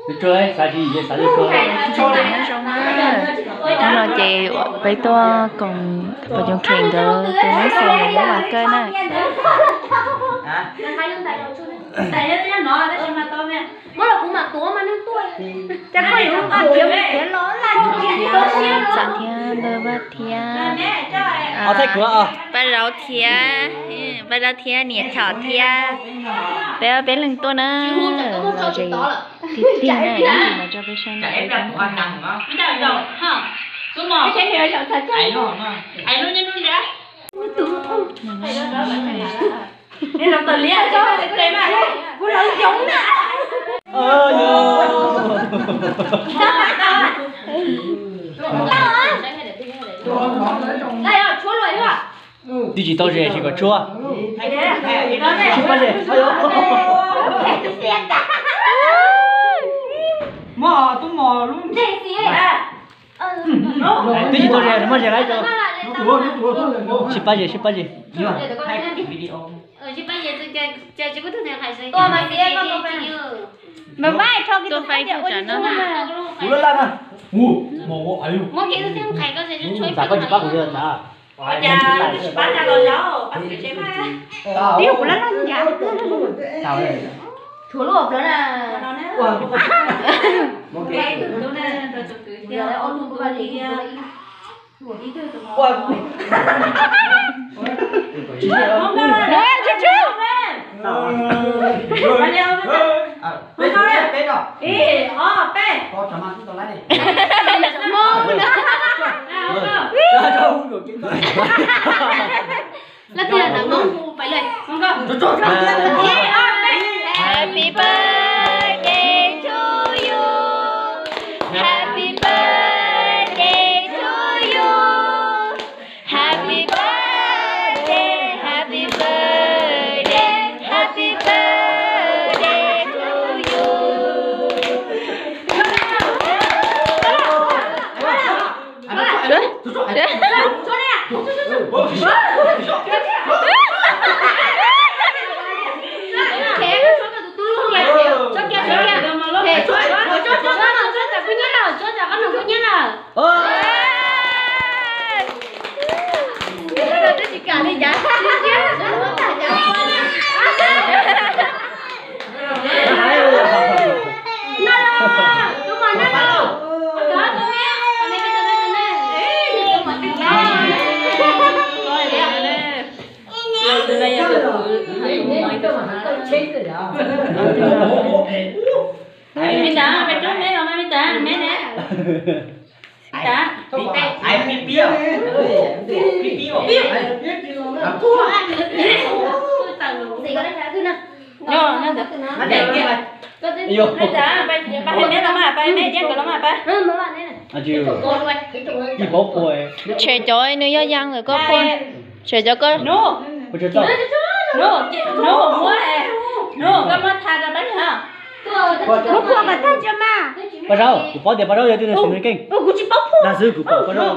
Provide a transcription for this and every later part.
Nyob zoo na, hnub no ces peb tuaj koom pog Coom Kheem nkawd tus neeb xaus nws lub vas kawj na. Txav thiab Npawg Vaj thiab Paj Zaub thiab, Paj Zaub thiab niam Chom thiab, peb ob peb leeg tuaj na, los ze tiag tiag na, ib ntsis mas tso peb saib na. Twb tsis tau ze tsis kom tshuab. Sib pab ze. Twb tsis tau ze, muab ze lawm. Sib pab ze, sib pab ze. Npawg Vaj, tuaj faib tuaj tsam no. Txawm koj tsis pab kuv, yog txawm Tib kuv laj laj ncav. Tshuav lub hauv plawv na. Leej twg yog ntawm Hmoob hu pais lawm. Happy birthday to you. Happy birthday to you. Happy birthday, happy birthday, happy birthday to you. Me tas, me tas, me ne. Tshem cov nws yog yas ntawm koj phua. Tshem cov koj. Muab phua kom tag tso mas. Paj Zaub, kuv paub tias Paj Zaub yog tib neeg xwm nws keej. Dag xwb kuv pom Paj Zaub.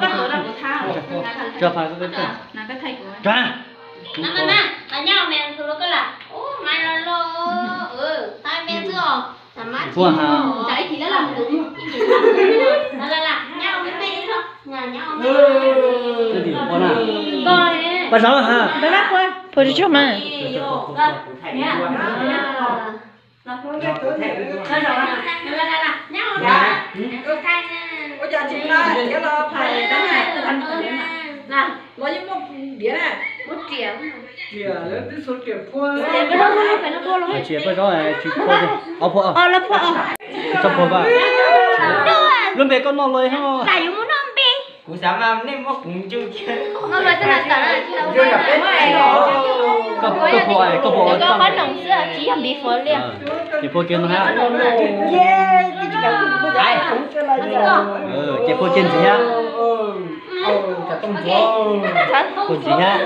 Phua ha. Paj Zaub ha. Phua tsis tshua mas. Tsis Paj Zaub, tsis phua, ob phua, txhob phua vaj. Lub npe koj noj los ho. Kuv xav mas nej muab kuv ncu kiag. Koj phua, koj phua, koj phua tsis yog npiv fov li. Ces phua kiag no hab. Ces phua kiag ntxiv hab. Phua ntxiv hab.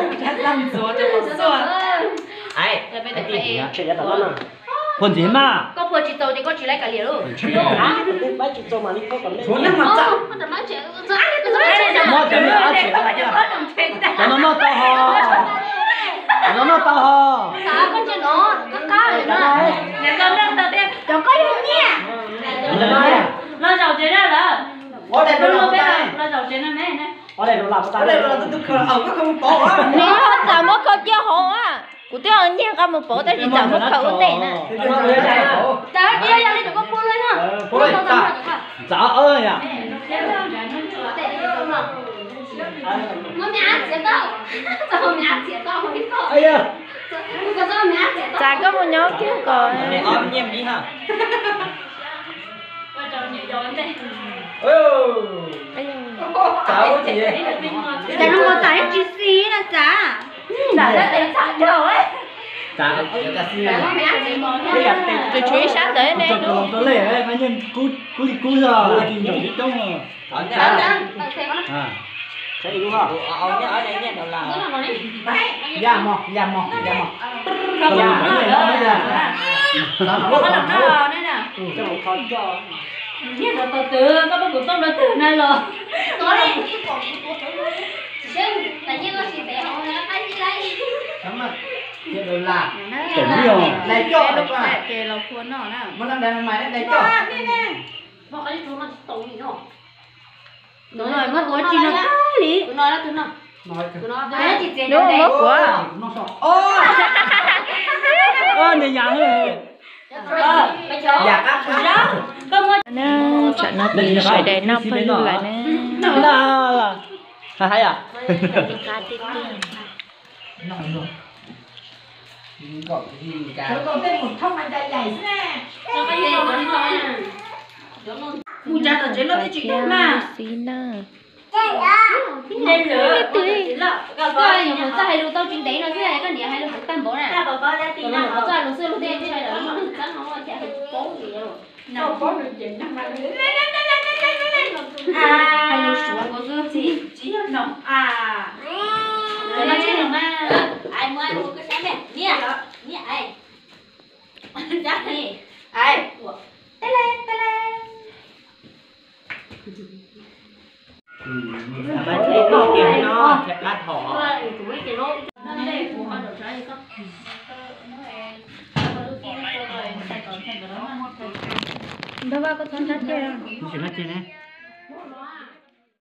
Phua ntxiv mas. Koj phua tsis txaus ces koj tsis laib kav liam lauj. Muab cov niag ab tsi, cov no noj tau ho. Cov no noj tau ho. Cov koj yog nyiaj. Los zaum tsev na lawm. Los zaum tsev na ne. Nws ho txawm muab khaws cia hauv a. Kuv twb nyiag nqa mus pauv tab sis txawm muab khaws ua ntej na. Txav koj mus nyob kiag kom. Cas zoo nkaus txav ib tsis xis na txav. Tsuas tshuav ib sab ntawd ne. Kub li kub yog tis ncaum coob coob. Ya mog, ya mog, ya mog. Nyiag tau twg, koj pab kuv tau ntawd twg na los. Ces los phua noj na. Muab kuv tsis no li. Nws muab kuv. Nws yam. Tsam no ces sawv daws noj pawg lug lawm na. Qab tiag tiag. Mus tsev lawm twb tsis tau mas. Xib na. Koj nyuam qhuav txawj hais lus tau tsis ntev no xwb, koj niam hais lus tag npaum na. Koj hais lus xwb lus tej txheeb no cas paub li. Hais lus Suav nkaus xwb. Tsis yog no a. Tsis yog no mas. Ai, muab ai hu koj sab me. Niam, niam ai. Ai, ua. Tele, tele. Ntawd vaj koj txhob ntab ceg.